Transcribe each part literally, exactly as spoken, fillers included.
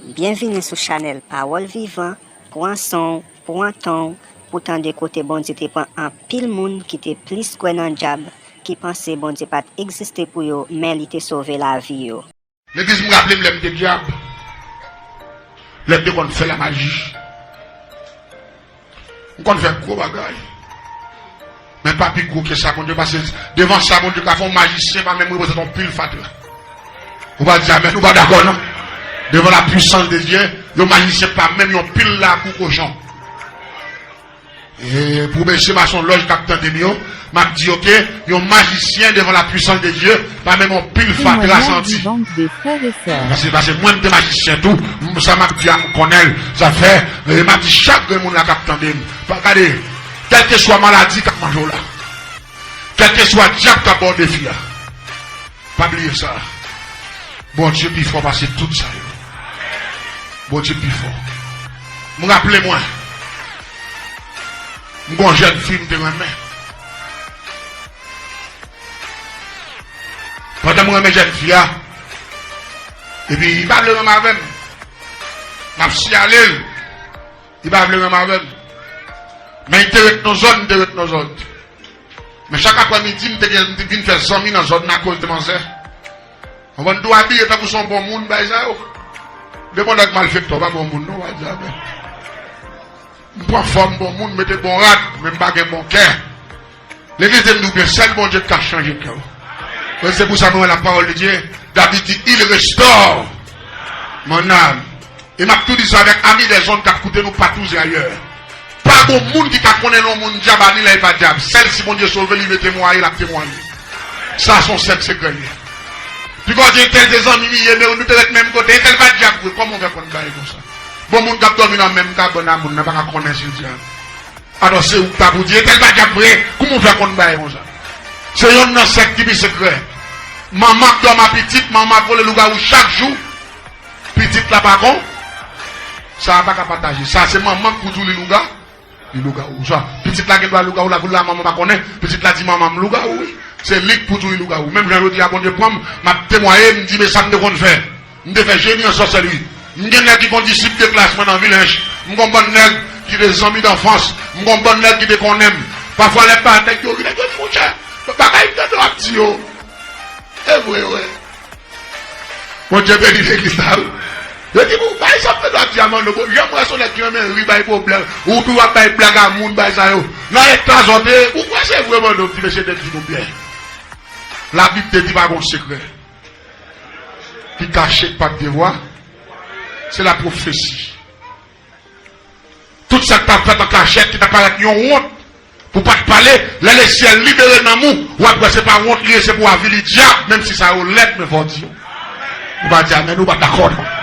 Byenvini sou chanèl Pawòl Vivan. Pran san w, pran tan w pou tande kote Bondye te pran anpil moun ki te plis kwè nan dyab, ki panse Bondye pa t egziste pou yo, men li te sove lavi yo. Legliz, m raple m lè m te dyab, lè m te konn fè lamaji. M konn fè gwo bagay. Men pa pi gwo ke sa Bondye, paske devan sa Bondye ka fè, yon majisyen pa menm reprezante yon pil fatra. Ou pa di amèn, ou pa dakò non. Devant la puissance de Dieu, yon majisyen pa menm yon pil labou kochon. E pou mesye masonlòj k ap tande m yo, m ap di yo ke yon majisyen devan la puissance de Dieu pa menm yon pil fatra santi. Paske, paske mwen m te majisyen tou, m- sa m ap di a m konnen l, sa fè, e m ap di chak grenn moun la k ap tande m, pa gade, kèlkeswa maladi k ap manje w la, kèlkeswa dyab k ap ba w defi a, pa bliye sa. Bondye pi fò pase tout sa yo. Bondye pi fò. M raple mwen, m gon jèn fi m te renmen. Pandan m renmen jèn fi a, epi li pa vle renmen avè m. M ap siyale l, li pa vle renmen avè m. Men li te ret nan zòn, m te ret nan zòn. Men chak aprèmidi, m te gen, m te vin fè zanmi nan zòn nan akoz de manzè. Konprann tou abiye tankou se yon bon moun, bay sa yo. De bon nèg malfektè, pa bon moun, non, bay sa, men. M pran fòm bon moun, mete bon rad, men m pa gen bon kè. Legliz de m di w byen, sèl Bondye ki ka chanje kè w. E se pou sa nou wè la parole de Dieu, David di, il restaure mon âme. E m ap tou di sa avèk ami dè zòn k ap koute nou patou e ayè. Pa gon moun ki ka konnen lè yon moun dyab a ni lè l pa dyab. Sèl si Bondye sove l, li vle temwaye, l ap temwaye. Sa se yon sèk sekrè li ye. Pi gwo di entèl te zanmi li ye, men nou te ret menm kote. Entèl pa dyab vre, kòman w fè konn bagay konsa? Bon, moun k ap dòmi nan menm kabann a moun nan pa ka konnen si l dyab. Alò se ou k ta pou di, entèl pa dyab vre, kouman w fè konn bagay konsa? Se yonn nan sèk ki pi sekrè. Manman ap dòmi a pitit, manman ap vole lougawou chak jou. Pitit la pa kon. Sa a pa ka pataje. Sa se manman k pou di w li louga, li lougawou. Sa, pitit la gen dwa lougawou la, pou la manman pa konnen. Pitit la di manman m lougawou, wi. Se li k pou di w li lougawou. Menm jan jodi a Bondye pran m, m ap temwaye, m di, men sa m te konn fè. M te fè jeni an sòsèlri. M gen nèg ki gon disip de klas mwen nan Vilèj. M gon bann nèg ki te zanmi danfans. M gon bann nèg ki te konnen m. Pafwa lè m pa nèg yo ri, nèg yo di, monchè, bagay m tande w ap di yo. E vre, wi. Bondye beni legliz la, wi. Yo di, bon, bay sa m tande w ap di a Manno, bon, jan m wè se yon nèg ki renmen ri, bay pwoblèm. Ou tou w ap bay blag a moun, bay sa yo. Nan eta zòt ye, ou kwè se vre, Manno, m di, mesye, nèg di nou byen. Labib te di pa gon sekrè ki kache k p ap devwa, se lapwofesi. Tout sa k t ap fèt an kachèt, ki t ap parèt yon wont, pou pa t pale, lè lesyèl libere nanm ou, w ap wè se pa wont li ye, se pou avili dyab, menm si sa yo lèd, men fò w di yo. Ou pa di amèn, ou pa dakò non.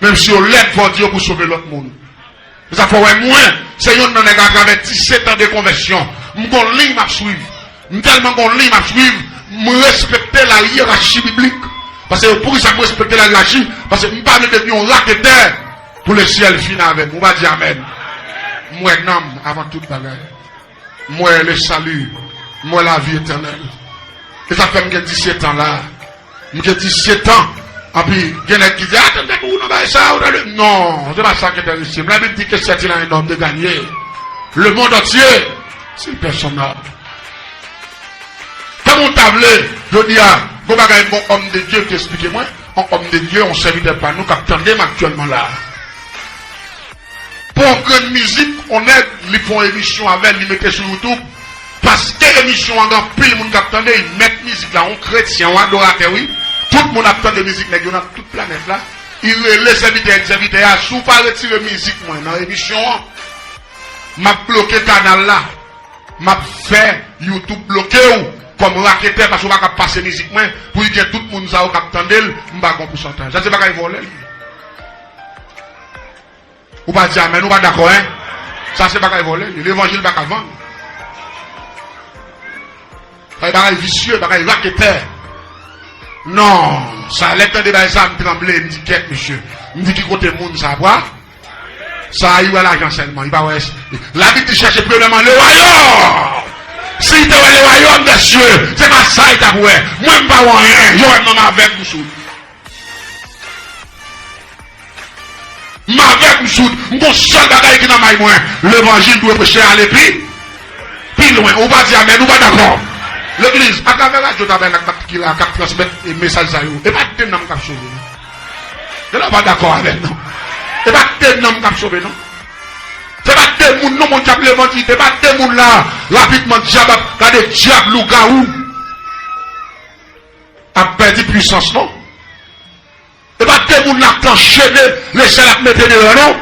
Menm si yo lèd, fò w di yo pou sove lòt moun. Se sa fè w wè mwen, se yonn nan nèg atravè disèt an de konvèsyon. M gon liy m ap swiv. M tèlman gon liy m ap swiv, m respekte la yerachi biblik. Paske poukisa m respekte la yerachi? Paske m pa vle devni yon raketè pou lesyèl fini avè m. Ou pa di amèn. M wè nanm avan tout bagay. M wè le salut. M wè lavi etènèl. E sa fè m gen disèt an la. M gen disèt an. Anpi, gen nèg ki di, "Ah, tande pou ou nan bagay sa, ou tande." Non, se pa sa ki enterese m. Labib di que c'est à un homme de gagner le monde entier s'il perd son âme. Kòman w ta vle, jodi a, gon bagay, gon homme de Dieu ki eksplike mwen, yon homme de Dieu, yon sèvitè pa nou k ap tande m aktyèlman la. Pou yon grenn mizik, yon nèg, li fè yon emisyon avè l, li mete sou YouTube. Paske emisyon an gen anpil moun k ap tande, li mèt mizik la, yon kretyen, yon adoratè, wi. Tout moun ap tande mizik nèg yo nan tout planèt la. Li rele sèvitè, li di sèvitè a, si w pa retire mizik mwen nan emisyon an, m ap bloke kanal la. M ap fè YouTube bloke w kòm raketè, paske w pa ka pase mizik mwen, pou li gen tout moun sa yo k ap tande l, m pa gen yon pousantaj. Sa se bagay vòlè li ye. Ou pa di amèn, ou pa dakò, en? Sa se bagay vòlè, levanjil pa ka vann. Sa se bagay visye, bagay raketè. Non, sa, lè m tande bagay sa, m tranble, m di, "Kèt, mesye." M di, "Ki kote moun sa pral?" Sa, li wè lajan sèlman, li pa wè. Labib di, "Chèche premyèman le royaume." Si li te wè le royaume des cieux, se pa sa li t ap wè. Mwen, m pa wè anyen, yo wè m ann avèg m sou li. M avèg, m soud. M gon sèl bagay ki nan may mwen. Levanjil dwe preche ale pi, pi lwen. Ou pa di amèn, ou pa dakò. Legliz, atravè radyo Tabènak k ap ki la, k ap transmèt e mesaj sa yo, e pa de nanm k ap sove, non. Gen lè w pa dakò avè m, non. E pa de nanm k ap sove, non. Se pa de moun, non, moun k ap levanjil. Se pa de moun la, rapidman, dyab ap, gade dyab, lougawou ap pèdi pwisans, non. E pa de moun la k anchene, lesyèl ap mete deyò, non.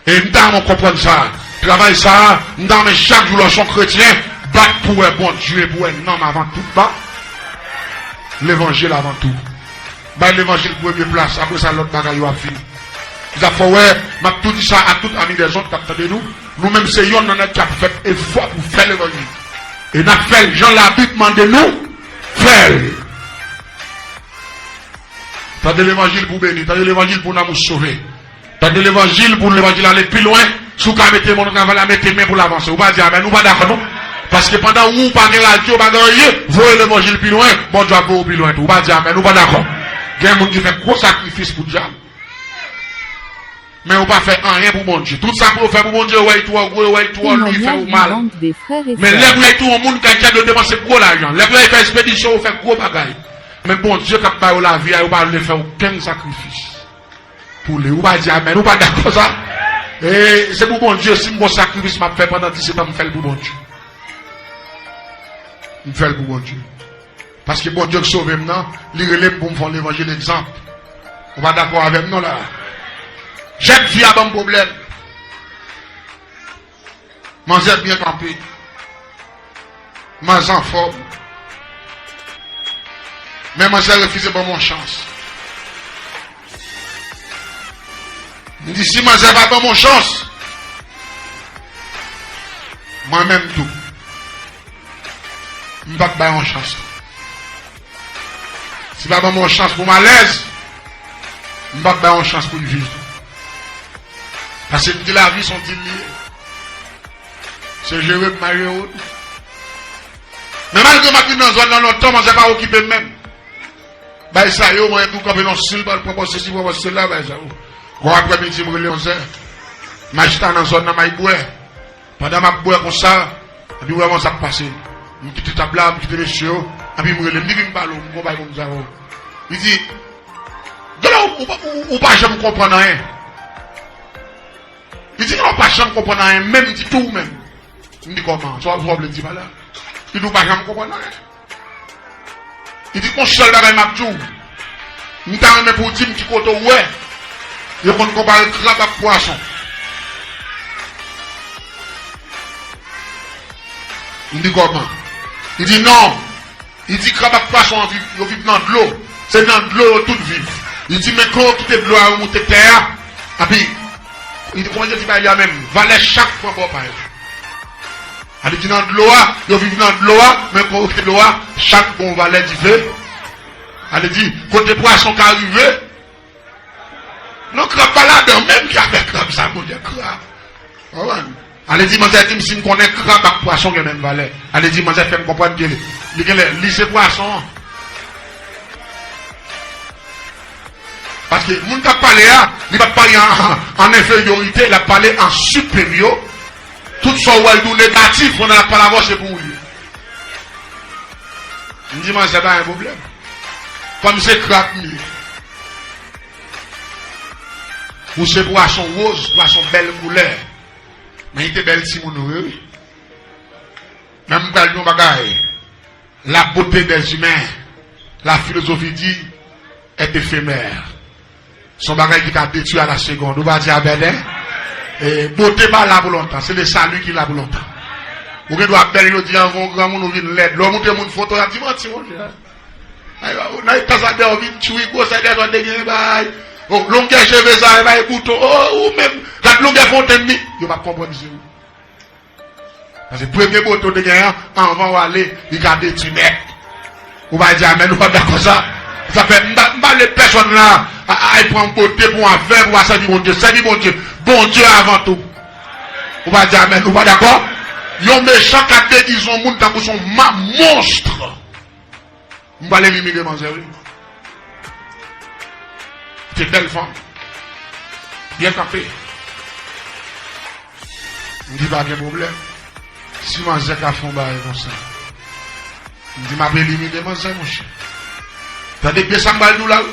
E m ta renmen w konprann sa. Travay sa, m ta renmen chak jou lè w se yon kretyen, bat pou w wè Bondye, pou w wè nanm avan tout ba. Levanjil avan tou. Bay levanjil premye plas, apre sa lòt bagay yo ap vini. Sa fè w wè, m ap tou di sa a tout ami dèzòd k ap tande nou. Nou menm se yonn nan nèg k ap fè efò pou fè levanjil. E n ap fè l jan Labib mande nou fè l. Tande levanjil pou beni, tande levanjil pou nanm ou sove. Tande levanjil pou levanjil ale pi lwen. Si w ka mete men w nan travay la, mete men pou l avanse. Ou pa di amèn, ou pa dakò non. Paske pandan ou pa gen radyo, pa gen anyen, voye levanjil pi lwen, Bondye ap voye w pi lwen tou. Ou pa di amèn, ou pa dakò. Gen moun ki fè gwo sakrifis pou dyab. Men yo pa fè anyen pou Bondye. Tout sa pou yo fè pou Bondye, yo wè l twò gwo, yo wè l twò lou, li fè yo mal. Men lè pou y al touye yon moun kay dyab, yo depanse gwo lajan. Lè pou y al fè espedisyon, yo fè gwo bagay. Men Bondye k ap ba yo lavi a, yo pa vle fè okenn sakrifis pou li. Ou pa di amèn, ou pa dakò sa? E se pou Bondye, si m gon sakrifis m ap fè pandan disèt an, m fè l pou Bondye. M fè l pou Bondye. Paske Bondye k sove m nan, li rele m pou m fè yon levanjil egzanp. Ou pa dakò avè m non la? Jèn fi a ban m pwoblèm. Manzè byen kanpe. Manzè anfòm. Men manzè refize ban m yon chans. M di, si manzè pa ban m yon chans, mwen menm tou, m p ap bay yon chans. Si pa ban m yon chans pou m alèz, m p ap bay yon chans pou l viv tou. Paske m di lavi se yon dil li ye. Se jere m, m a jere w tou. Men malgre m ap viv nan zòn nan lontan, manzè pa okipe m menm. Bay sa yo, mwen tou kanpe nan sil, pral pran pòz sesi, pran pòz sela, bay sa yo. Gon aprèmidi, m rele manzè. M a chita nan zòn nan, m al bwè. Pandan m ap bwè konsa, epi vrèman sa k pase. M kite tab la, m kite mesye yo, epi m rele m. Li vin pale w, m gon bagay pou m di avè w. Li di, "Gade w, ou, ou, ou pa janm konprann anyen." Li di, "Non, ou pa janm konprann anyen, menm ditou menm." M di, "Kòman? Sa w vle di pa la?" Li di, "Ou pa janm konprann anyen." Li di, "Yon sèl bagay m ap di w. M ta renmen pou w di m ki kote w wè yo konn konpare krab ak pwason." M di, "Kòman?" Li di, "Non." Li di, "Krab ak pwason an viv, yo viv nan dlo. Se nan dlo yo tout viv." Li di, "Men kan yo kite dlo a, yo moute tè a, epi," li di, "Kòman yo di bagay la menm? Valè chak pwen bò pa yo." A li di nan dlo a, yo viv nan dlo a, men kote dlo a, chak gon valè dife. A li di, kote pwason ka rive, non, krab pa ladan, menm ki avèk krab sa, Bondye, krab. Konprann? A li di, manzè di m si m konnen krab ak pwason gen menm valè. A li di, manzè fè m konprann ke li, li gen lè, li se pwason an. Paske moun k ap pale a, li p ap pale an, an, an enferyorite, l ap pale an siperyo. Tout sa w wè l di w negatif, pandan l ap pale avè w, se pou ou l ye. M di, "Manzè, pa gen pwoblèm. Kòm se krab m ye, ou se pwason woz, pwason bèl koulè." Men li te bèl timoun vre, wi. Men m pral di w yon bagay. La beauté des humains, la philosophie dit, est éphémère. Se yon bagay ki ka detwi a la segonn. Ou pa di amèn, en? E, bote pa la pou lontan. Se le salut ki la pou lontan. Ou gen dwa bèl jodi a, anvan w granmoun ou vin lèd. Lè w montre moun foto, y ap di manti, monchè. Ay, nan eta sa dèyè w vin tchwi, gwosè dèyè w te gen bay. O, longè cheve sa, e bay bouton. O, ou menm, gad longè fontenn li. Yo p ap konprann se ou. Paske premye bote w te gen an, anvan w ale, li ka detwi nèt. Ou pa di amèn, ou pa dakò sa? Sa fè, m pa, m pa vle pèsonn la a, a, al pran bote pou afè, pou pa sèvi Bondye. Sèvi Bondye. Bondye avan tou. Ou pa di amèn, ou pa dakò? Yon mechan ka degize yon moun tankou se yon ma-, monstr. M pral elimine manzè, wi. Se bèl fanm. Byen kanpe. M di pa gen pwoblèm. Si manzè ka fè yon bagay konsa, m di m ap elimine manzè, monchè. Tande byen sa m pral di w la, wi.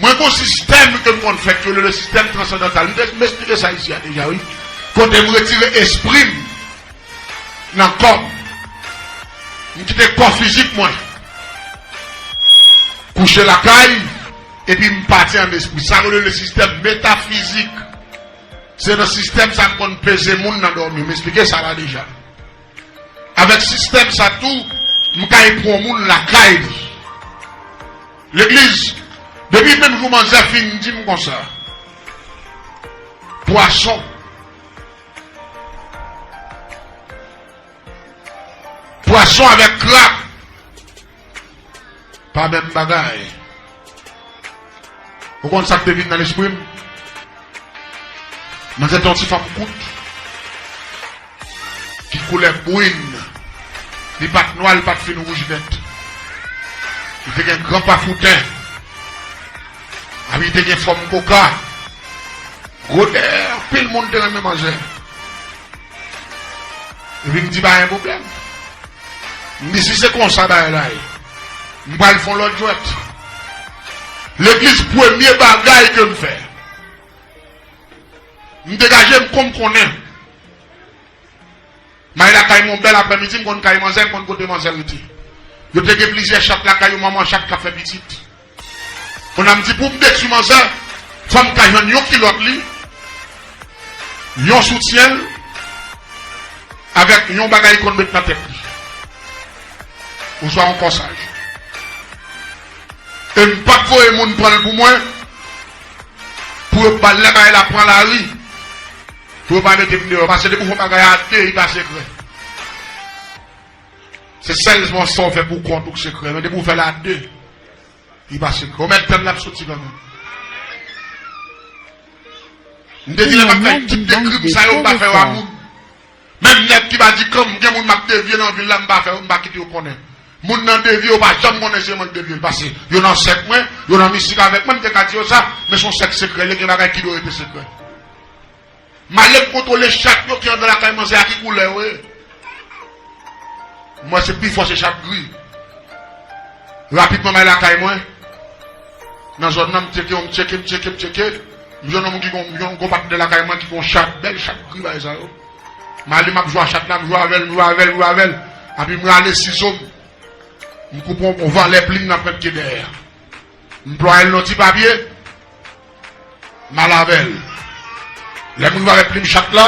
Mwen gon sistèm ke m konn fè, ke le, le sistèm transandantal. M te, m esplike sa isi a deja, wi. Kote m retire espri m nan kò m. M kite kò fizik mwen kouche lakay, epi m pati an espri. Sa rele le sistèm metafizik. Se nan sistèm sa m konn peze moun nan dòmi. M esplike sa la deja. Avèk sistèm sa tou, m kay pran moun lakay li. Legliz, depi menm jou manzè fin di m konsa, pwason, pwason avèk krab, pa menm bagay. Ou konn sa k te vin nan lespri m? Manzè te yon ti fanm kout, ki koulè brin. Li pa t nwa, li pa t fin wouj nèt. Li te gen gran pafouten. Epi li te gen fòm koka. Gwo dèyè, anpil moun te renmen manzè. Epi m di pa gen pwoblèm. M di si se konsa bagay la ye, m pral fè yon lòt jwèt. Legliz, premye bagay ke m fè, m degaje m kon m konnen. M al lakay mwen yon bèl aprèmidi, m konn kay manzè, m konn kote manzè rete. Yo te gen plizyè chat lakay yo, manman chat k ap fè pitit. Kounye a m di pou m detwi manzè, fò m ka jwenn yon kilòt li, yon soutyen l, avèk yon bagay li konn met nan tèt li. Oswa yon kòsaj. E m p ap voye moun pran l pou mwen, pou yo ba l lè bagay la pran lari, pou yo pa mete m deyò. Paske depi w fè yon bagay a de, li pa sekrè. Se sèlman sa w fè pou kont ou k sekrè. Men depi w fè l a de, li pa sekrè. Ou mèt tann l ap soti kanmenm. M te di lè m ap fè tout dekrib sa yo, m pa fè yo a moun. Menm nèg ki pa di kan m gen moun m ap devye nan vil la, m pa fè yo, m pa kite yo konnen. Moun nan devye, yo pa janm konnen se mwen k devye l. Paske yo nan sèk mwen, yo nan mistik avèk mwen, m te ka di yo sa, men se yon sèk sekrè, li gen bagay ki dwe rete sekrè. M ale m kontwole chat yo ki anndan lakay manzè a, ki koulè yo ye. M wè se pi fò se chat gri. Rapidman m al lakay mwen. Nan zòn nan, m tcheke, m tcheke, m tcheke, m tcheke. M jwenn yon moun ki gon, yon gon patnè lakay mwen ki gon chat, bèl chat gri bagay sa yo. M ale m ap jwe a chat la, m jwe avè l, m jwe avè l, m jwe avè l. Epi m rale sizo m. M koupe yon, yon valè plim nan pwent ke dèyè a. M plwaye l nan ti papye. M al avè l. Lè m rive avèk plim chat la,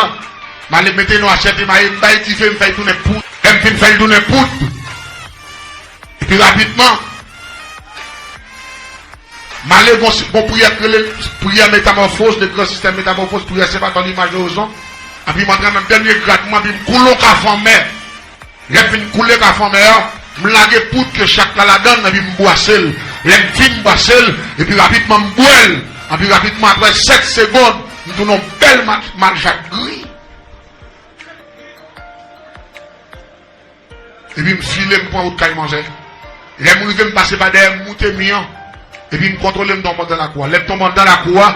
m ale mete nan asyèt e maye, m bay dife, m fè l tounen poud. Lè m fin fè l tounen poud, epi rapidman, m ale gon, gon priyè k rele priyè metamòfoz, le gran sistèm metamòfoz, priyè Sen Patòl Imaj Orizon. Epi m antre nan dènye grad mwen, epi m koule yon kafe anmè. Lè m fin koule kafe anmè a, m lage poud ke chat la ladan l, epi m bwase l. Lè m fin bwase l, epi rapidman m bwè l. Epi rapidman, apre sèt segonn, m tounen yon bèl mal, mal chat gri. Epi m file, m pran wout kay manzè. Lè m rive, m pase pa dèyè, m moute mi an. Epi m kontwole, m tonbe anndan lakou a. Lè m tonbe anndan lakou a,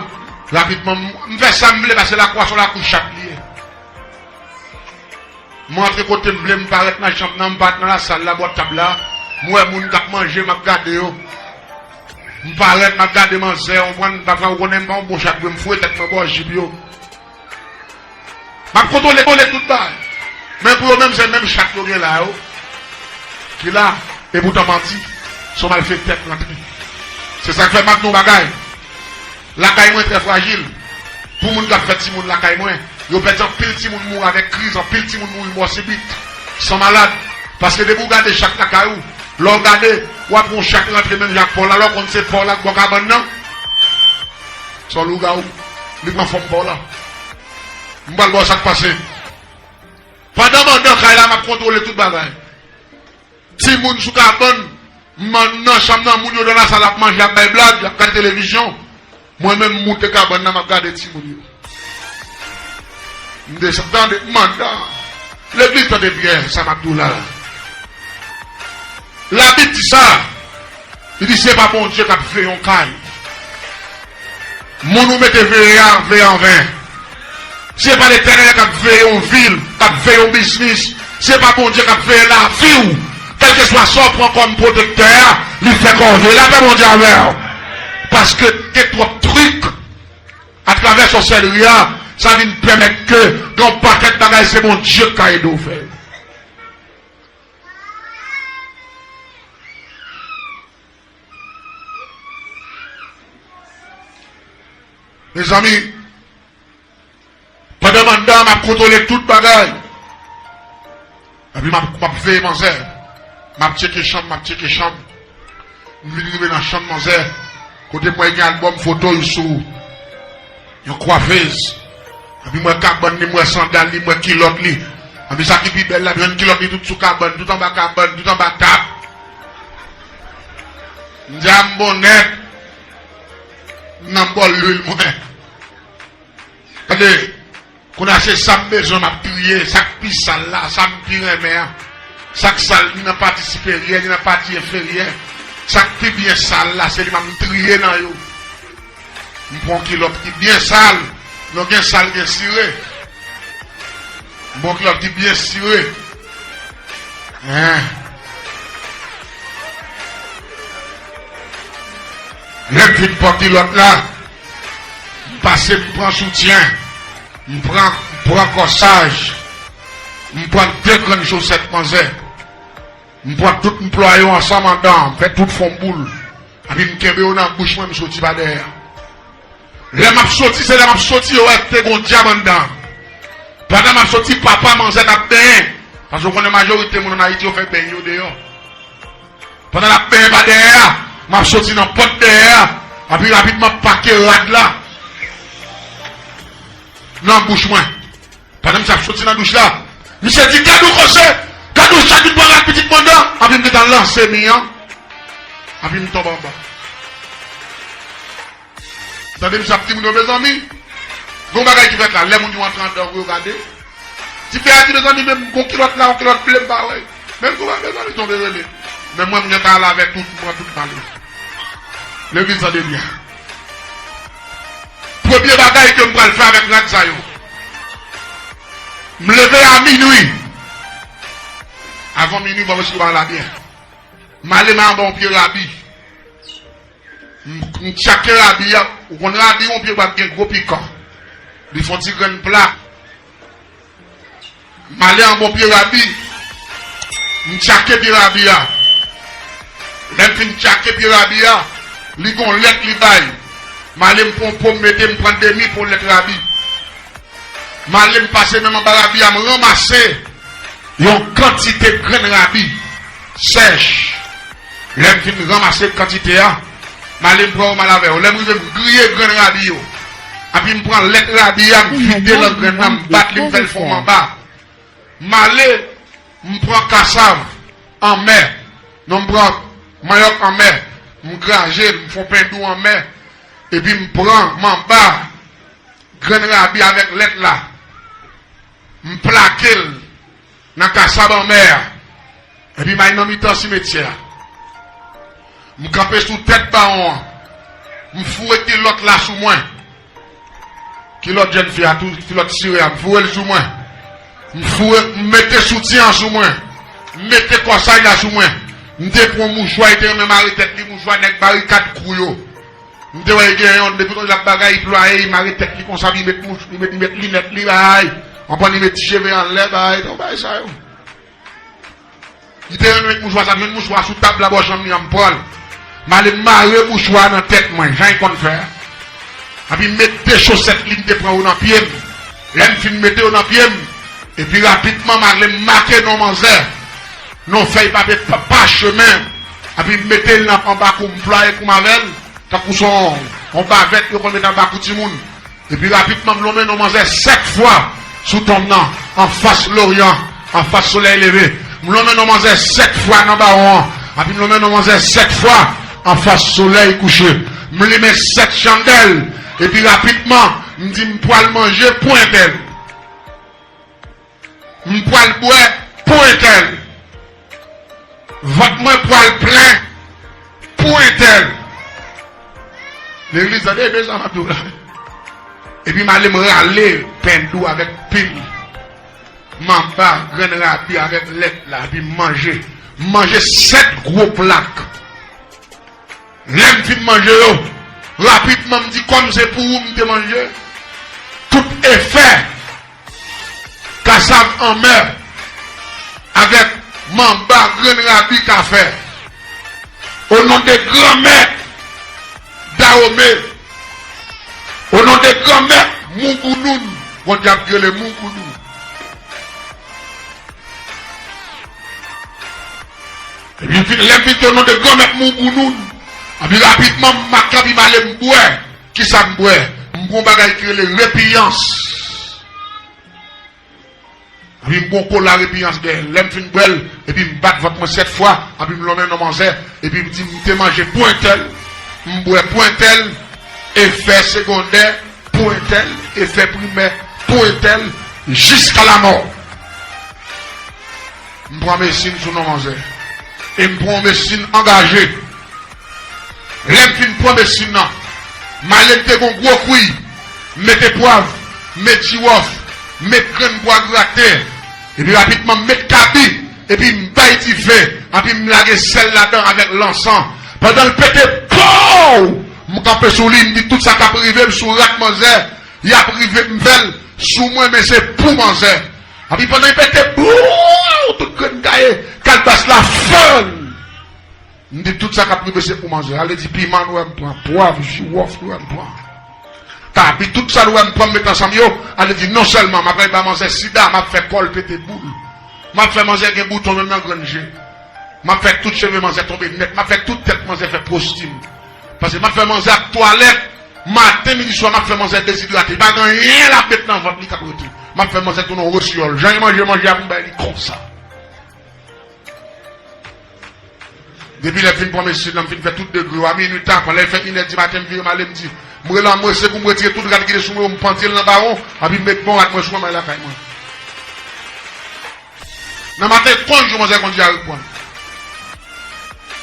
rapidman, m, m fè sa m vle, paske lakou a se yon lakou chat li ye. M rantre kote m vle, m parèt nan chanm nan, m parèt nan lasal la, bò tab la. M wè moun k ap manje, m ap gade yo. M parèt, m ap gade manzè, w konprann, pafwa ou konnen m pa yon bon chat vre, m foure tèt mwen bò jip yo. M ap kontwole, kontwole tout bagay. Men pou yo menm, se menm chat yo gen la yo ki la, e poutan manti, se yon malfektè k rantre. Se sa k fè m ap di yon bagay. Lakay mwen trè frajil. Pou moun k ap fè timoun lakay mwen, yo pèdi anpil timoun mouri avèk kriz, anpil timoun mouri mò sibit, san malad. Paske depi w gade chat lakay ou, lè w gade, w ap wè yon chat rantre menm jan ak pa w la, lè w konn se pa w la k bò kabann nan. Se yon lougawou. Li pran fòm pa w la. M pral ba w sa k pase. Pandan m anndan kay la, m ap kontwole tout bagay. Timoun sou kabann, m nan chanm nan, moun yo nan lasal ap manje, ap bay blag, ap gade televizyon. Mwen menm, m moute kabann nan, m ap gade timoun yo. M desann, tande, m anndan. Legliz, tande byen sa m ap di w la. Labib di sa. Li di, se pa Bondye k ap veye yon kay. Moun ou mete veye a, veye an ven. Si se pa Letènèl k ap veye yon vil, k ap veye yon biznis, si se pa Bondye k ap veye lavi w, kèlkeswa sa w pran kòm pwotektè a, li fè kòve. Lapè Bondye avè w. Paske gen twòp trik atravè sòsèlri a, sa vin pèmèt ke gen yon pakèt bagay se Bondye k ka ede w fè yo. Mezanmi, pandan m anndan an, m ap kontwole tout bagay. Epi m ap, m ap veye manzè. M ap tcheke chanm, m ap tcheke chanm. M vin rive nan chanm manzè, kote m wè gen albòm foto l sou yon kwafez. Epi m wè kabann li, m wè sandal li, m wè kilòt li. Epi sa ki pi bèl la, m jwenn kilòt li tout sou kabann, tout anba kabann, tout anba tab. M di a m bon nèt. M nan bòl lwil mwen. Tande, kounye a se sa m bezwen, m ap triye, sa k pi sal la, sa m pi renmen an. Sa k sal, ni nan pati siperyè, ni nan pati enferyè. Sa k pi byen sal la, se li m ap triye nan yo. M pran kilòt ki byen sal, non gen sal, gen sire. M pran kilòt ki byen sire. Hein. Lè m fin pran kilòt la, m pase m pran soutyen, m pran, m pran kòsaj, m pran de grenn chosèt manzè, m pran tout m plwaye yo ansanm anndan, m fè tout fè yon boul. Epi m kenbe yo nan bouch mwen, m soti pa dèyè. Lè m ap soti, se lè m ap soti, yo wè te gon dyab anndan. Pandan m ap soti, papa manzè t ap benyen. Paske w konnen majorite moun ann Ayiti, yo fè beny yo deyò. Pandan l ap benyen pa dèyè a, m ap soti nan pòt dèyè a, epi rapidman pake rad la nan bouch mwen. Pandan misye ap soti nan douch la, misye di, "Gad ou koze! Gad ou chat vin pran rad pitit manda!" Epi m gentan lanse mi an, epi m tonbe anba. Tande misye ap di moun yo, mezanmi, gon bagay ki fèt la. Lè moun yo antre anndan pou yo gade, ti pè a di, mezanmi, menm gon kilòt la, yon kilòt ble m pa wè. Menm gon bagay, mezanmi, tonbe rele. Men mwen, m gentan ale avè tout, m pran tout mal yo. Legliz an de byen. Premye bagay ke m pral fè avèk rad sa yo, m leve a minwi. Avan minwi, m pa wè si w pa la byen. M ale, m anba yon pye rabi. M, m tchake rabi a. Ou konn rabi, yon pye bwa k gen gwo pikan. Li fè yon ti grenn pla. M ale anba yon pye rabi. M tchake pye rabi a. Lè m fin tchake pye rabi a, li gon lèt li bay. M ale, m pran yon po, m mete, m pran demi po lèt rabi. M ale, m pase men m anba rabi a, m ranmase yon kantite grenn rabi sèch. Lè m fin ranmase kantite a, m ale, m pran yo, m al avè yo. Lè m rive, m griye grenn rabi yo. Epi m pran lèt rabi a, m vide nan grenn nan, m bat li, m fè l fon anba. M ale, m pran kasav anmè. Non, m pran manyòk anmè. M graje l, m fè yon pen dou anmè. Epi m pran manba grenn rabi avèk lèt la. M plake l nan kasav anmè a. Epi m al nan mitan simetyè a. M kanpe sou tèt bawon an. M foure kilòt la sou mwen. Kilòt jèn fi a tou, kilòt sire a, m foure l sou mwen. M foure, m mete soutyen an sou mwen. M mete kòsaj la sou mwen. M te pran mouchwa, li te renmen mare tèt li, mouchwa nèg Barikad Kou yo. M te wè l gen yon, depi konn l ap bagay, li plwaye, li mare tèt li konsa, li met mouch, li met, li met linèt li, bay. Anpwen li met ti cheve anlè, bay, tout bagay sa yo. Li te renmen met mouchwa sa, jwenn mouchwa sou tab la bò chanm li an, m pran l. M ale m mare mouchwa a nan tèt mwen, jan li konn fè a. Epi m met de chosèt li m te pran yo nan pye m. Lè m fin mete yo nan pye m, epi rapidman m ale m make non manzè, non fèy papye pa, pachemen, epi m mete l nan anba kou m, plwaye kou m avè l, tankou se yon, yon bavèt yo konn met anba kou timoun. Epi rapidman, m lonmen non manzè sèt fwa sou tonm nan, anfas loryan, anfas solèy leve. M lonmen non manzè sèt fwa nan bawon an, epi m lonmen non manzè sèt fwa anfas solèy kouche. M limen sèt chandèl, epi rapidman, m di m pral manje pou entèl. M pral bwè pou entèl. Vant mwen pral plen pou entèl. Legliz, tande byen sa m ap di w la. Epi m ale m rale pen dou avèk pil. M anba grenn rabi avèk lèt la, epi m manje. M manje sèt gwo plak. Lè m fin manje yo, rapidman m di kòm se pou ou m te manje, tout efè kasav anmè avèk manba grenn rabi ka fè. O non de Granmèt Dawome, o non de Granmèt Mougounoun, Bondye ap rele Mougounoun. Epi lè m fin di o non de Granmèt Mougounoun, epi rapidman m makab, m ale m bwè. Kisa m bwè? M bwè yon bagay ki rele repiyans. Epi m bwè yon kola repiyans dèyè l. Lè m fin bwè l, epi m bat vant mwen sèt fwa, epi m lonmen non manzè, epi m di m te manje pou entèl, m bwè pou entèl, efè segondè pou entèl, efè primè pou entèl, jiska lamò. M pran medsin sou non manzè. E m pran yon medsin angaje. Lè m fin pran medsin nan, m ale m te gon gwo kwi, m mete pwav, m met jiwòf, m met grenn bwa grate, epi rapidman m met kabi, epi m bay dife, epi m lage sèl ladan avèk lansan. Pandan l pete, pow! M kanpe sou li, m di tout sa k ap rive m sou rad manzè, y ap rive m fè l sou mwen, men se pou manzè. Epi pandan l pete, bouw! Tout grenn gaye, kalbas la fann! M di tout sa k ap rive se pou manzè. Ale di piman nou wè m pran, pwav, jiwòf nou wè m pran. Kabi, tout sa nou wè m pran, m met ansanm yo. Ale di non sèlman m ap bay ba manzè sida, m ap fè kò l pete boul. M ap fè manzè gen bouton menm nan grenn je. M ap fè tout cheve manzè tonbe nèt. M ap fè tout tèt manzè fè postim. Paske m ap fè manzè ap twalèt, maten, midi, swa, m ap fè manzè dezidrate. Li pa gen anyen l ap met nan vant li k ap rete. M ap fè manzè tounen yon resiyòl. Jan li manje manje a, pou m bay li konsa. Depi lè m fin pran medsin nan, m fin fè tout degre yo. A minui tapan, lè l fè inè di maten, m vire m ale, m di, m rele anmwese pou m retire tout rad ki te sou mwen yo, m pandye l nan bawon, epi m met bon rad mwen sou mwen, m ale lakay mwen. Nan maten, konj jou, manzè gon dyare pran.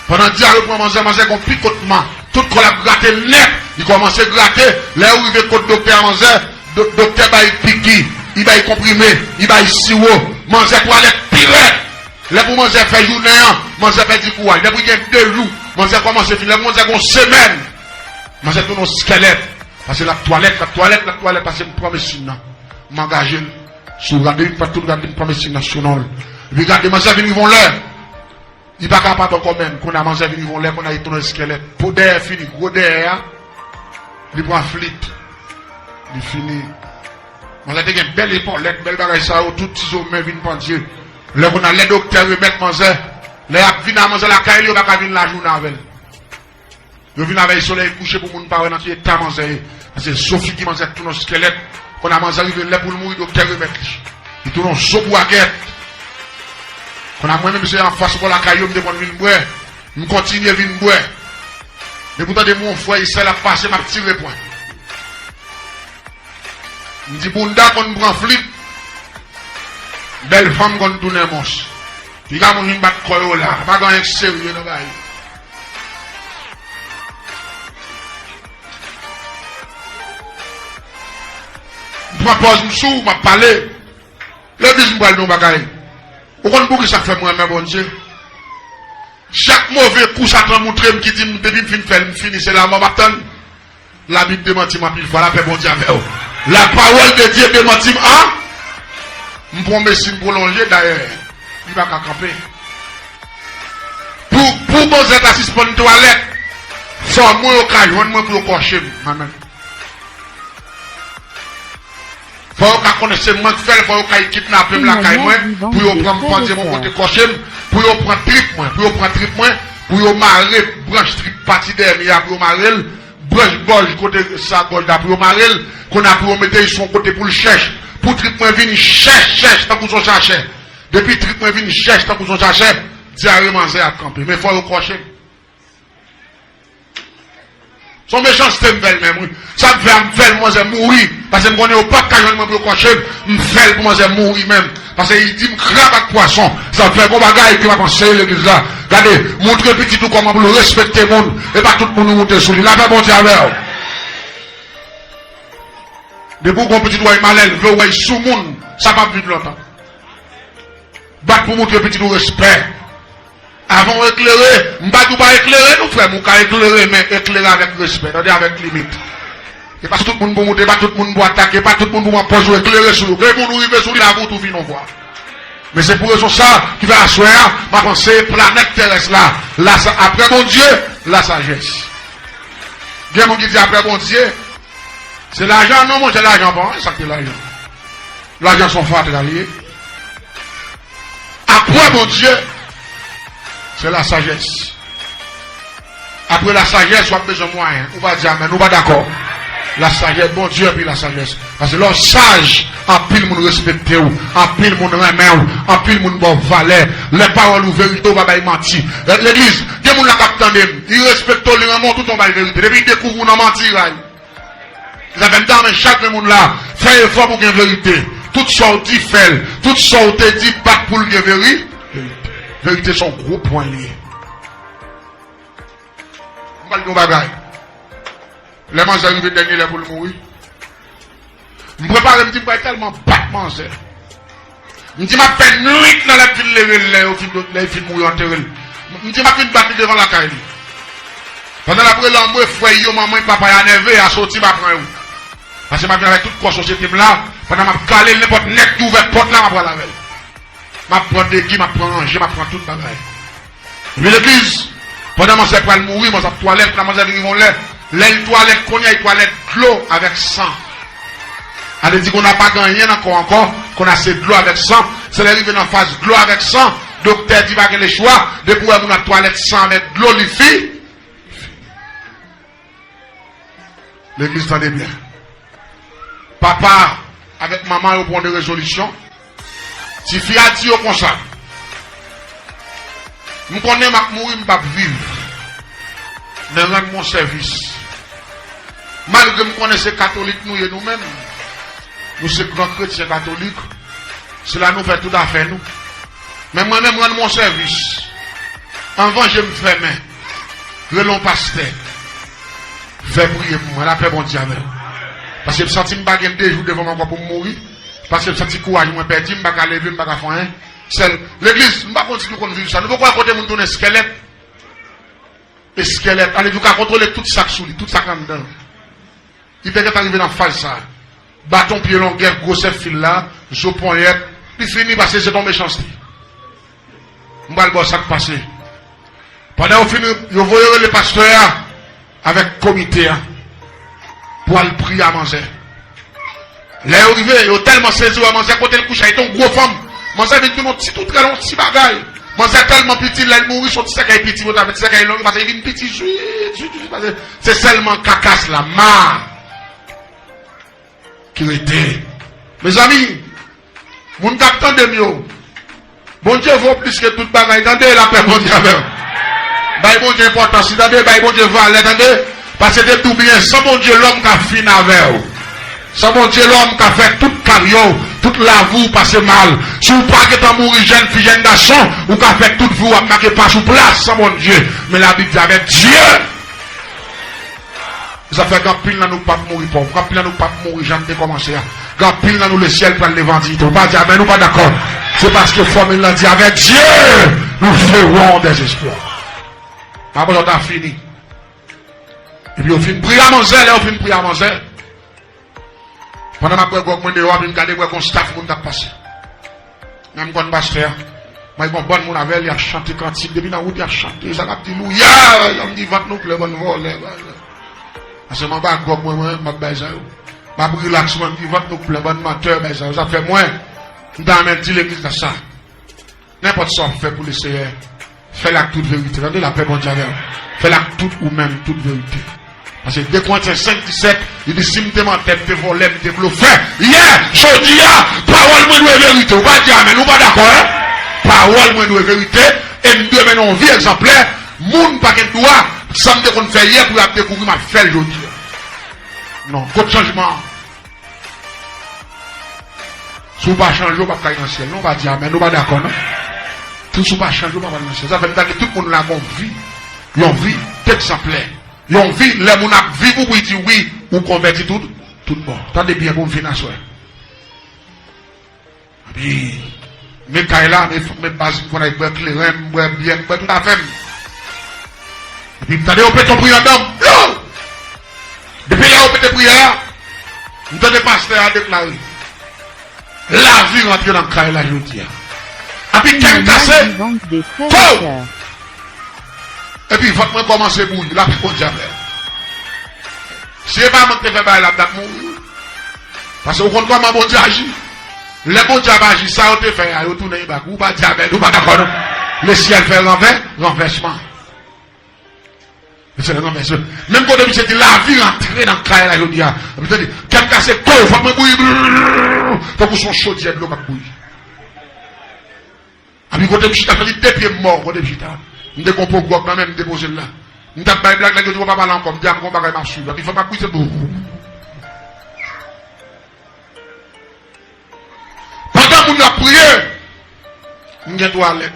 Pandan dyare pran manzè, manzè gon pikotman. Tout kò l ap grate l nèt. Li kòmanse grate. Lè yo rive kot doktè a manzè, do-, doktè bay piki, li bay konprime, li bay siwo. Manzè twalèt pi rèd. Lè pou manzè fè jounen an, manzè pèdi kouraj. Lè pou gen de jou, manzè kòmanse fini. Lè pou manzè gon semèn, manzè tounen yon skèlèt. Paske l ap twalèt, l ap twalèt, l ap twalèt, paske m pran medsin nan. M angaje l sou rad, epi m fè tout rad li, m pran medsin nan sou non l. Epi gade, manzè vin rive yon lè, li pa kapab ankò menm. Kounye a manzè vin rive yon lè, kounye a li tounen eskèlèt. Po dèyè fini, gwo dèyè a, li pran flit. Li fini. Manzè te gen bèl epòlèt, bèl bagay sa yo, tout ti zo men vin pandye. Lè kounye a, lè doktè remèt manzè, lè y ap vin a manzè lakay li, yo pa ka vin lajounen avè l. Yo vin avè l solèy kouche pou moun pa wè nan ki eta manzè ye. Paske zo figi manzè tounen eskèlèt. Kounye a manzè rive lè pou l mouri, doktè remèt li. Li tounen yon zo bwagèt. Kounye a mwen menm se anfas bò lakay yo m te konn vin bwè. M kontinye vin bwè. Depi w tande m wè yon frè e sè l ap pase, m ap tire pwen. M di bounda konn pran flit, bèl fanm konn tounen mons. Piga moun vin bat kò yo la, pa gen anyen k serye nan bagay. M pran pòz m sou, m ap pale. Legliz m pral di yon bagay. Ou konn poukisa k fè m renmen Bondye? Chak move kou Satan montre m ki di m depi m fin fè l, m fini, se lanmò m ap tann. Labib demanti m anpil fwa, lapè Bondye avè w. La parole de Dieu demanti m an. M pran medsin pwolonje, dayè, li pa ka kanpe. Pou, pou manzè ta sispann twalèt, fò mwen yo ka jwenn mwen pou yo kòche m. Amen. Fò yo ka konnen se mwen k fè l, fò yo ka kidnape m lakay mwen, pou yo pran m pandye m yon kote kòche m, pou yo pran trip mwen, pou yo pran trip mwen, pou yo mare branch trip pati dèyè m ye a, pou yo mare l, branch gòj kote sa gòj la, pou yo mare l, kounye a pou yo mete l sou yon kote pou l chèch, pou trip mwen vin chèch, chèch, tankou s on sachè. Depi trip mwen vin chèch, tankou s on sachè, dyare manzè ap kanpe. Men fò yo kòche m. Se yon mechanste m fè l menm, wi. Sa m fè a, m fè l pou manzè mouri. Paske m konnen yo p ap ka jwenn mwen pou yo kòche m. M fè l pou manzè mouri menm. Paske li di m krab ak pwason. Sa m fè gon bagay ke m ap anseye legliz la. Gade, montre pitit ou kòman pou l respekte moun. E pa tout moun ou moute sou li. Lapè Bondye avè w. Depi w gen yon pitit ou wè l malè, l vle w wè l soumoun, sa p ap viv lontan. Bat pou montre pitit ou respè. Avan w eklere, m pa di w pa eklere non frè m, ou ka eklere, men eklere avèk respè, tande, avèk limit. E pa tout moun pou moute, e pa tout moun pou atake, e pa tout moun pou pran pòz ou eklere sou yo. Gen moun ou rive sou li, lavi w tou vin yon vwa. Men se pou rezon sa ki fè aswè a, m ap panse planèt terès la, la sa, apre Bondye, lasajès. Gen moun ki di apre Bondye, se lajan, non monchè, lajan pa anyen, sa k te lajan. Lajan se yon fatra li ye. Apre Bondye, se lasajès. Apre lasajès, w ap bezwen mwayen. Ou pa di amèn, ou pa dakò. Lasajès, Bondye epi lasajès. Paske lè w saj, anpil moun respekte w, anpil moun renmen w, anpil moun ba w valè. Lè pawòl ou verite, ou pa bay manti. Legliz, gen moun la k ap tande m, li respekte w, li renmen w, toutan w bay verite. Depi li dekouvri w nan manti, li ray. Sa fè m ta renmen chak grenn moun la fè efò pou gen verite. Tout sa w di, fè l. Tout sa w te di, bat pou l gen veri-, verite. Verite se yon gwo pwen li ye. M pral di yon bagay. Lè manzè rive dènye lè pou l mouri, m prepare, m di m pral tèlman bat manzè. M di m ap fè nwit nan lè m fin leve l, lè yo fin, lè yo fin mouri, yo antere l. M di m ap vin bat li devan lakay li. Pandan l ap rele anmwe, frè yo, manman y, papa y a nève, a soti, m ap pran yo. Paske m ap vin avèk tout kò sosyete m la, pandan m ap kale l, nenpòt nèg ki ouvè pòt la, m ap pral avè l. M ap pran degi, m ap pran ranje, m ap pran tout bagay. Vin legliz, pandan manzè pral mouri, manzè ap twalèt, la manzè vin rive yon lè. Lè l twalèt, kounye a, l twalèt dlo avèk san. Ale di, kounye a pa gen anyen nan kò ankò, kounye a se dlo avèk san. Se lè rive nan faz dlo avèk san, doktè di pa gen lechwa, depi w wè moun ap twalèt san avèk dlo, li fi-, legliz, tande byen. Papa avèk manman yo pran de rezolisyon. Tifi a di yo konsa, m konnen m ap mouri, m p ap viv, men rann mwen sèvis. Malgre m konnen se katolik nou ye nou menm, nou se gran kretyen katolik, se la nou fè tout afè nou. Men mwen menm, rann mwen sèvis. Anvan je m fèmen, rele yon pastè. Fè priye pou mwen, lapè Bondye avè w. Paske m santi m pa gen de jou devan m ankò pou m mouri. Paske m santi kouraj mwen pèdi, m pa ka leve, m pa ka fè anyen. Sèl legliz, m pa konn si nou konn viv sa. Nou poko wè kote moun tounen eskèlèt? Eskèlèt, ale di w ka kontwole tout sa k sou li, tout sa k anndan. Li te gentan rive nan faz sa. Baton pye longè, gwosè fil la, zo ponyèt, li fini paske se t on mechanste. M pral ba w sa k pase. Pandan yo fin, yo voye rele pastè a avèk komite a pou al priye a manzè. Lè yo rive, yo tèlman sezi wè manzè kote l kouche a, li te yon gwo fanm. Manzè vin tounen yon ti toutrèl, yon ti bagay. Manzè tèlman piti, lè l mouri, se yon ti sèkèy piti yo ta met, sèkèy long, paske li vin piti, zwit, zwit, zwit, paske se sèlman kakas la, ma ki rete. Mezanmi, moun k ap tande m yo, Bondye vo plis ke tout bagay, tande, lapè Bondye avè w. Bay Bondye enpòtans li, tande, bay Bondye valè, tande. Paske te tou byen, san Bondye, lòm ka fin avè w. San Bondye, lòm ka fè tout karye w, tout lavi w pase mal. Si w pa gentan mouri jèn fi, jèn gason, ou ka fè tout vi w ap make pa sou plas san Bondye. Men Labib di, avèk Dye, Sa fè gen anpil nan nou k p ap mouri pòv, gen anpil nan nou k p ap mouri jan n te kòmanse a. Gen anpil nan nou lesyèl pral devan diyite. Ou pa di amèn, ou pa dakò. Se paske fòmil lan di, avec Dieu, nous ferons des exploits. Apre sa, w ta fini. Epi yo fin priye a manzè, lè yo fin priye a manzè, pandan m ap bwè gwòg mwen deyò a, vin gade, m wè gon staf moun k ap pase. Menm konn pastè a. Mwen gon bann moun avè l, y ap chante kantik. Depi nan wout, y ap chante. Sa k ap di, louya! Yo m di vant nou plen, bann vòlè. Paske mwen pa gwòg mwen, mwen, m ap bay sa yo. M ap rilaks, mwen, m di vant nou plen, bann mantè, bay sa yo. Sa fè mwen, m ta renmen di legliz la sa. Nenpòt sa w ap fè pou Leseyè, fè l ak tout verite. Tande, lapè Bondye avè w. Fè l ak tout ou menm, tout verite. Paske de Korentyen senk disèt, li di, si m te mantè, m te vòlè, m te blofè, yè, jodi a, pawòl mwen dwe verite. Ou pa di amèn, ou pa dakò, en? Pawòl mwen dwe verite, e m dwe mennen yon vi egzanplè. Moun pa gen dwa, sa m te konn fè yè, pou y ap dekouvri m ap fè l jodi a. Non, kot chanjman an? Si w pa chanje, w p ap ka al nan syèl, non, w pa di amèn, ou pa dakò, non. Tout, si w pa chanje, w p ap al nan syèl. Sa fè m ta di tout moun la gon vi, yon vi egzanplè. Yon vi, lè moun ap viv, ou pou di wi, ou konvèti tout, Tout bon. Tande byen pou m fin aswè. Epi, men kay la, men, men baz, m konn al bwè kleren, m bwè byè, m bwè tout afè m. Epi m tande yo pete yon priyè anndan m. Yo! Depi lè yo pete priyè a, m tande pastè a deklare, lavi rantre nan kay la jodi a. Epi kè m kase. Ko! Epi vant mwen kòmanse bouyi, lapè Bondye avè m. Si e pa mwen ki te fè bagay la, m t ap mouri wi. Paske ou konn kòman Bondye aji. Lè Bondye ap aji, sa yo te fè a, yo tounen bak. Ou pa di amèn, ou pa dakò non. Lesyèl fè ranvè, ranvèsman. Lesyèl ranvèsman. Menm kote misye di lavi rantre nan kay la jodi a. Misye di, kè m kase, ko, vant mwen bouyi, brrr, tankou se yon chodyè dlo k ap bouyi. Epi kote m chita, sa li de pye m mò kote m chita. M te gon po gwòg nan men m, m depoze l la. M t ap bay blag, nèg yo di, "Ou pa pale ankò." M di, "A, m gon bagay m ap swiv." Epi fò m ap bouyi, se bou. Pandan moun yo ap priye, m gen twalèt.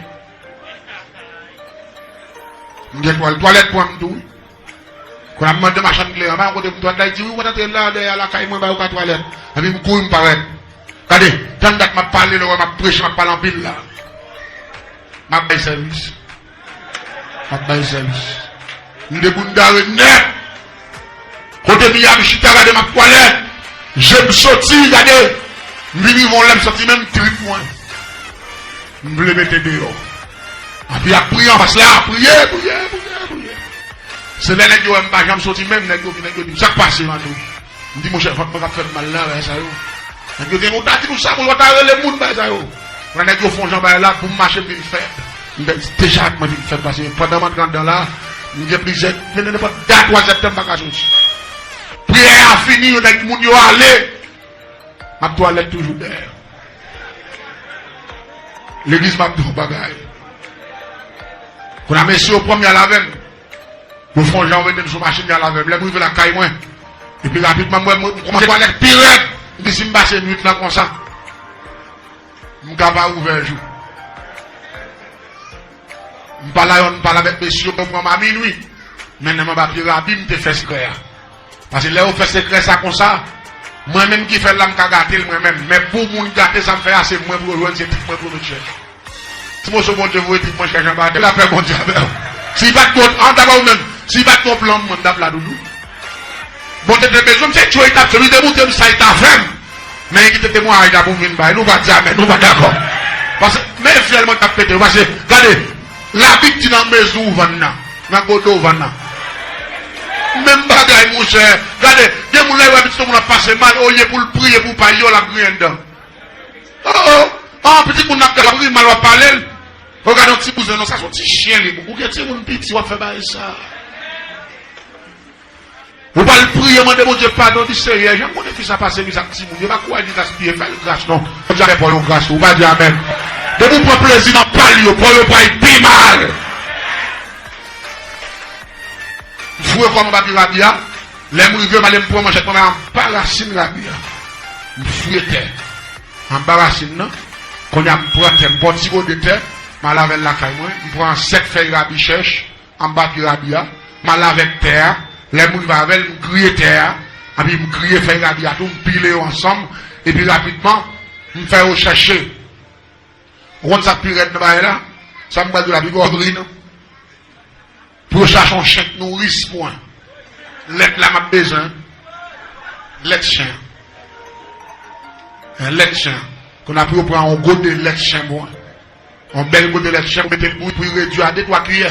M gen twalèt, twalèt pran m tou wi. Kounye a m mande machann kle an, ba yon kote pou m twalèt la, li di, "Wi, ou pa t antre la, dèyè a lakay mwen, ba yo ka twalèt." Epi m kouri, m parèt. Gade, tann dat m ap pale, lè w wè m ap preche, m ap pale anpil la. M ap bay sèvis. M ap bay sèvis. M deboundare nèt. Kote m ye a, m chita, gade, m ap twalèt. Je m soti, gade. M vin rive yon lè, m santi menm trip mwen. M vle mete deyò. Epi ap priye anfas la, priye, priye, priye, priye. Se lè nèg yo wè m pa janm soti menm, nèg yo vin, nèg yo di m, "Sa k pase, Mano?" M di, "Monchè, vant mwen k ap fè m mal nan, bagay sa yo." Nèg yo di, "Ou ta di nou sa, monchè, ou ta rele moun, bagay sa yo." Lè nèg yo fè yon jan bagay la, pou m mache, m vin fèb. M deja mwen vin fèb, paske pandan m antre anndan la, m gen plizyè, gen nenpòt dat, twazè tan m pa ka soti. Priyè a fini, yo nèg moun yo ale. M ap twalèt toujou dèyè. Legliz, m ap di yon bagay. Kounye a, mesye yo pran m, y al avè m. Yo fè yon jan, yo mete m sou machin, y al avè m. Lè m rive lakay mwen, epi rapidman, m wè, m kòmanse twalèt pi rèd. M di, "Si m pase nwit lan konsa, m ka pa ouvè jou." M pale a yonn, m pale avèk mesye yo, yo pran m a minwi. Mennen m anba pye rabi, m te fè sekrè a. Paske lè yo fè sekrè sa konsa, mwen menm ki fè l la, m ka gate l mwen menm. Men pou moun gate sa m fè a, se mwen pou yo jwenn, se trip mwen pou yo met chèch. Ti moso Bondye voye trip mwen chèch anba tè, lapè Bondye avè w. Si li pa t gon, an ta ba ou menm, si li pa t gon plan mwen, m t ap la toujou. Bondye te bezwen m, se tchwe li t ap tchwe m, li te montre m sa li ta fè m. Men li kite temwayaj la pou m vin bay. Nou pa di amèn, nou pa dakò. Paske, men fyèl mwen k ap pete, paske, gade, Labib di nan mezi ou vann nan, nan gode ou vann nan. Menm bagay, monchè. Gade, gen moun la, yo wè pitit moun ap pase mal, olye pou l priye pou pa l yo, l ap griyen anndan. Oh, oh. Ah, pitit moun ap gade, ap ri mal, w ap pale l. Ou gade yon ti bouzen, non, sa se yon ti chen li. Ou gen timoun piti, w ap fè bagay sa. Ou pral priye, mande Bondye padon, di, "Seyè, jan m konnen fi sa pase mizè ak timoun, yo pa kouraje gaspiye, fè l gras non." Bondye ap fè pa w yon gras, ou pa di amèn. Depi w pran plezi nan pa l yo, pa w yo pral pi mal. M foure kò m anba pye rabi a. Lè m rive, m ale m pran manchèt mwen anba rasin rabi a. M fouye tè anba rasin nan. Kounye a, m pran tè, m pran ti gode tè, m al avè l lakay mwen. M pran sèt fèy rabi chèch anba pye rabi a, m al avèk tè a. Lè m rive avè l, m griye tè a, epi m griye fèy rabi a tou, m pile yo ansanm, epi rapidman, m fè yo chèche. Ou konn sa k pi rèd nan bagay la? Sa m pral di w la pi gwo ri non. Pou yo chache yon chen k nouris pou mwen. Lèt la m ap bezwen. Lèt chen. Yon lèt chen. Kounye a pou yo pran yon gode lèt chen pou mwen. Yon bèl gode lèt chen pou mete l bouyi pou l redui a de twa kiyè.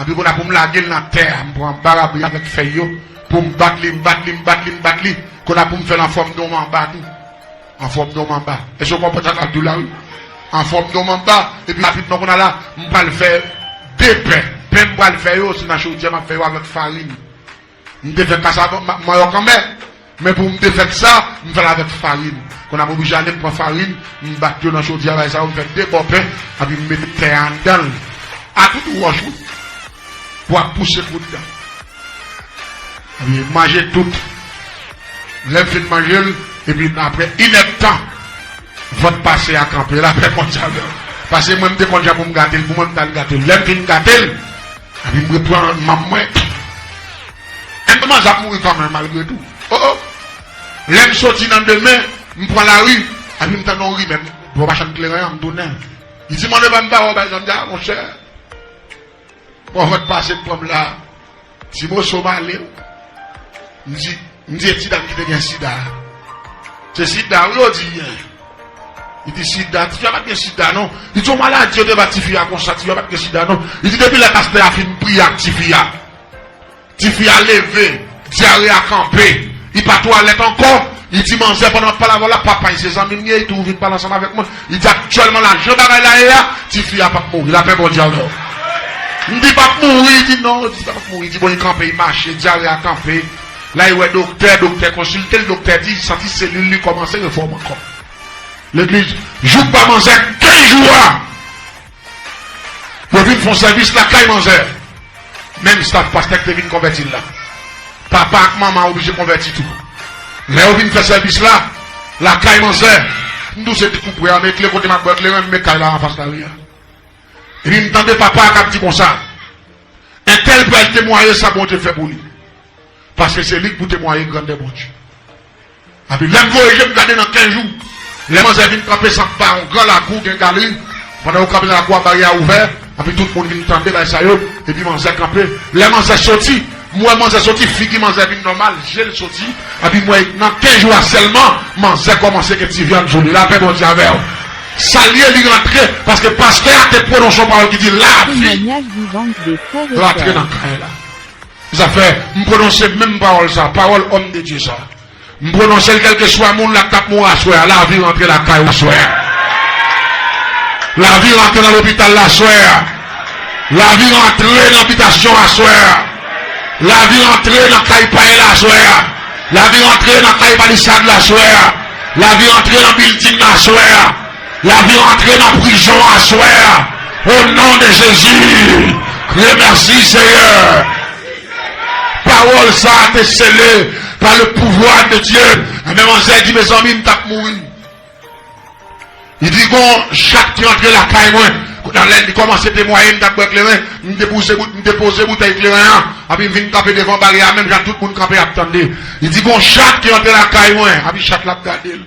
Epi kounye a pou m lage l nan tè a, m pran anba rabi avèk fèy yo, pou m bat li, m bat li, m bat li, m bat li. Kounye a pou m fè l an fòm de yon manba tou. An fòm de yon manba. Èske w konprann sa m ap di w la wi? An fòm de yon manba, epi rapidman kounye a la, m pral fè de pen. Pen m pral fè yo, se nan chodyè m ap fè yo avèk farin. M te fè kasava, ma-, manyòk anmè. Men pou m te fè sa, m fè l avèk farin. Kounye a m oblije ale, m pran farin, m bat yo nan chodyè a, bay sa yo, m fè de bò pen, epi m mete tè a anndan l. A tout wòch, wi. Pou ap pouse pou dedan. Epi manje tout. Lè m fin manje l, epi apre inèdtan, vant pase a kanpe. Lapè Bondye avè w. Paske mwen, m te konn jan pou m gate l, pou mwen, m t al gate l. Lè m fin gate l, epi m reprann manm mwen. Enn manzè ap mouri kanmenm, malgre tou. Oh, oh. Lè m soti nan demen, m pran lari, epi m tande yon rimè, m pran machann kleren an, m tounen. Li di, "Mande pa m pa wè w bay zam." M di, "A, monchè, pwofèt pase m pran m la, ti moso m ale." M di, m di, "E ti dam ki te gen sida a?" "Se sida, wi, yo di l gen." Li di, "Sida? Tifi a pa t gen sida, non." Li di, "Yon maladi yo te ba tifi a konsa, tifi a pa t gen sida, non." Li di, "Depi lè pastè a fin priye ak tifi a, tifi a leve, dyare a kanpe, li pa twalèt ankò." Li di, "Manzè, pandan m ap pale avè w la, papa, se zanmi m ye, li tou vin pale ansanm avèk mwen." Li di, "Aktyèlman la, jan bagay la ye a, tifi a p ap mouri, lapè Bondye avè w." M di, "P ap mouri?" Li di, "Non." Li di, "Sa p ap mouri." Li di, "Bon, li kanpe, li mache, dyare a kanpe." La, li wè doktè, doktè konsilte l, doktè di, li santi selil li kòmanse refòm ankò. Legliz, jouk ba manzè kenz jou a, yo vin fè yon sèvis lakay manzè. Menm staf pastè ki te vin konvèti l la. Papa ak manman oblije konvèti tou. Lè yo vin fè sèvis la, lakay manzè, m di w se ti koup bwa a, men kle kote m ap bwè kleren, m met kay la anfas lari a. Epi m tande papa a k ap di konsa, "Entèl pral temwaye sa Bondye fè pou li. Paske se li k pou temwaye grandè Bondye." Epi lè m voye je m gade nan kenz jou, lè manzè vin kanpe san ba yon gran lakou gen galri, pandan yo kanpe nan lakou a, baryè a ouvè, epi tout moun vin tande bagay sa yo, epi manzè kanpe. Lè manzè soti, m wè manzè soti, figi manzè vin nòmal, je l soti, epi m wè nan kenz jou a sèlman, manzè kòmanse gen ti vyann sou li. Lapè Bondye avè w. Sa l ye, li rantre, paske pastè a te pwononse yon pawòl ki di, "Lavi Témoignage vivant des frères et rantre sœurs. Nan kay la." Sa fè, m pwononse menm pawòl sa, pawòl òm de Dye sa. M pwononse l kèlkeswa moun la k t ap mouri aswè a, lavi rantre lakay ou aswè a. Lavi rantre nan lopital la aswè a. Lavi rantre nan bitasyon aswè a. Lavi rantre nan kay pay la aswè a. Lavi rantre nan kay palisad la aswè a. Lavi rantre nan bilding la aswè a. Lavi rantre nan prizon aswè a. O non de Jezi. Dieu merci, Seigneur. Pawòl sa a te sele pa le pouvwa de Dye. Enben, manzè di, "Mezanmi, m t ap mouri." Li di, "Gon chat ki antre lakay mwen." Kounye a, lè li kòmanse temwaye, m t ap bwè kleren, m depoze bout-, m depoze boutèy kleren an, epi m vin kanpe devan baryè a, menm jan tout moun kanpe ap tande. Li di, "Gon chat ki antre lakay mwen," epi chat la ap gade l.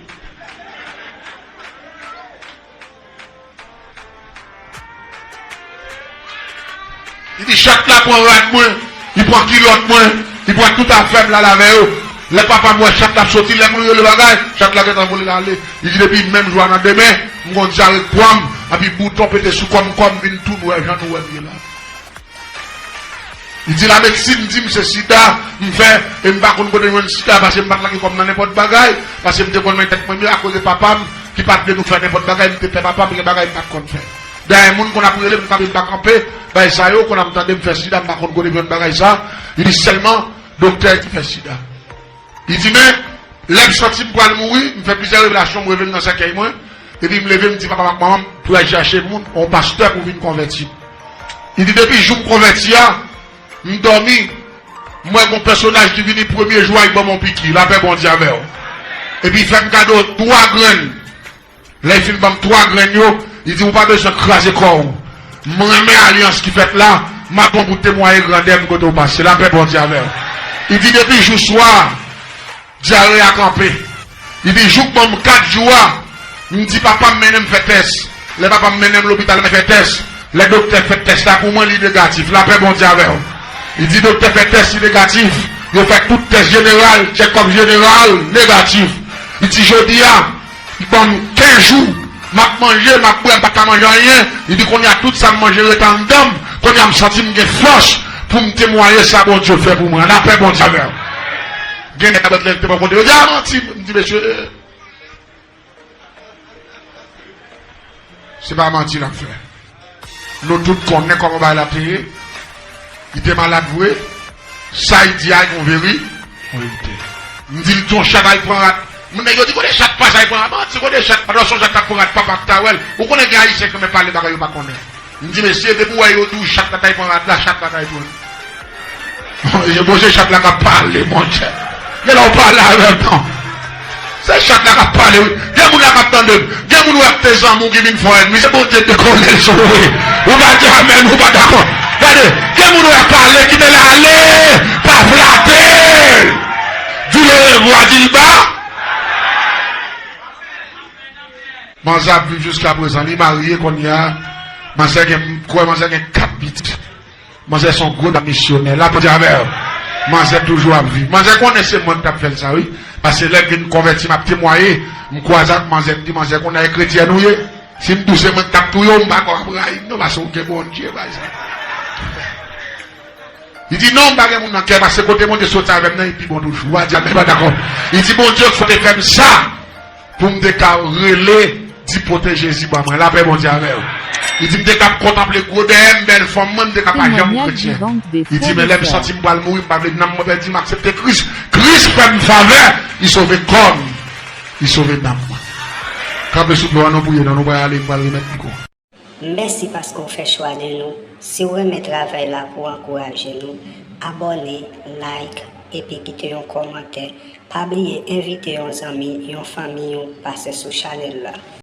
Li di, "Chat la pran rad mwen, li pran kilòt mwen, li pran tout afè m l al avè yo." Lè papa m wè chat la ap soti, lè moun rele bagay, chat la gentan vole l ale. Li di, "Depi menm jou a nan demen, m gon dyare k pran m, epi bouton pete sou kò m, kò m vin tou nwè, jan nou wè m ye la." Li di, "Lamedsin di m se sida m fè, e m pa konn kote m jwenn sida, paske m pa t lage kò m nan nenpòt bagay, paske m te konn men tèt mwen mye akoz de papa m, ki pa t vle nou fè nenpòt bagay, m te pè papa m, gen bagay m pa t konn fè. Dayè, moun konn ap rele m, kanpe m pa kanpe, bagay sa yo, konn ap tande m fè sida, m pa konn kote m jwenn bagay sa." Li di, "Sèlman, doktè di fè sida." Li di, "Men, lè m santi m pral mouri, m fè plizyè revelasyon, m reve m nan sèkèy mwen, epi m leve, m di papa m ak manman m, pou y al chache moun, yon pastè pou vin konvèti m." Li di, "Depi jou m konvèti a, m dòmi, m wè gon pèsonaj ki vini premye jou a, li ban m yon piki, lapè Bondye avè w. Epi fè m kado twa grenn." Lè l fin ban m twa grenn yo, li di, "Ou pa bezwen kraze kò w. M renmen alyans ki fèt la, m ap bon pou temwaye grandè m kote w pase, lapè Bondye avè w." Li di, "Depi jou swa, dyare a kanpe." Li di, "Jouk ban m kat jou a, m di papa m mennen m fè tès. Lè papa m mennen m lopital, mwen fè tès. Lè doktè fè tès la pou mwen, li negatif, lapè Bondye avè w." Li di, "Doktè fè tès, li negatif. Yo fè tout tès jeneral, tchèkòp jeneral, negatif." Li di, "Jodi a, li ban m kenz jou, m ap manje, m ap bwè, m pa ka manje anyen." Li di, "Kounye a, tout sa m manje rete anndan m. Kounye a, m santi m gen fòs pou m temwaye sa Bondye fè pou mwen." Lapè Bondye avè w. Gen nèg k ap antre, te pran konte, yo di, "A, manti." M di, "Mesye, se pa manti l ap fè. Nou tout konnen kòman bagay la te ye. Li te malad vre. Sa l di a, yon veri-, yon verite." M di l, "Yon chat al pran rat." Moun nèg yo di, "Kote chat pase al pran rat?" Manti, kote chat, pandan se yon chat k ap pran rat, papa k ta wè l. Ou konnen gen Ayisyen k renmen pale bagay yo pa konnen. M di, "Mesye, depi w wè yo di w chat la t al pran rat la, chat la t al pran." Monchè, chat la k ap pale, monchè. Gen lè w pale avè l, non. Se chat la k ap pale, wi. Gen moun la k ap tande m. Gen moun wè k te zanmi w ki vin fè w ènmi. Se Bondye k te kole l sou ou, wi. Ou pa di amèn, ou pa dakò. Gade, gen moun wè pale, kite l ale. Pa flate l. Di l orevwa, di l ba. Manzè ap viv jiska prezan, li marye kounye a. Manzè gen, m kwè manzè gen kat pitit. Manzè se yon gwo dam misyonè. Lapè Bondye avè w. Manzè toujou ap viv. Manzè konnen se mwen k t ap fè l sa, wi. Paske lè m vin konvèti, m ap temwaye. M kwaze ak manzè, m di, "Manzè, konnen e kretyèn ou ye? Si m di w se mwen k t ap touye w, m pa kwè w ap rayi m, non, paske w gen Bondye, bay sa." Li di, "Non, m pa gen moun nan kè, paske kote Bondye soti avè m nan, li pi bon toujou." W a di, "A, men pa dakò." Li di, "Bondye sot te fè m sa pou m te ka rele, di pote Jezi ba mwen." Lapè Bondye avè w. Li di, "M te ka ap kontanple gwo dèyè m, bèl fòm mwen, m te ka pa janm kretyen." Li di, "Men lè m santi m pral mouri, m pa vle nanm mwen pèdi, m aksepte Kris. Kris fè m favè, li sove kò m, li sove nanm mwen." Kanpe sou dlo a, nou priye, non, nou pral ale, m pral remèt mikwo. Mèsi paske w fè chwa de nou. Si w renmen travay la pou w ankouraje nou, abòne, like, epi kite yon kòmantè. Pa bliye envite yon zanmi, yon fanmi w pase sou chanèl la.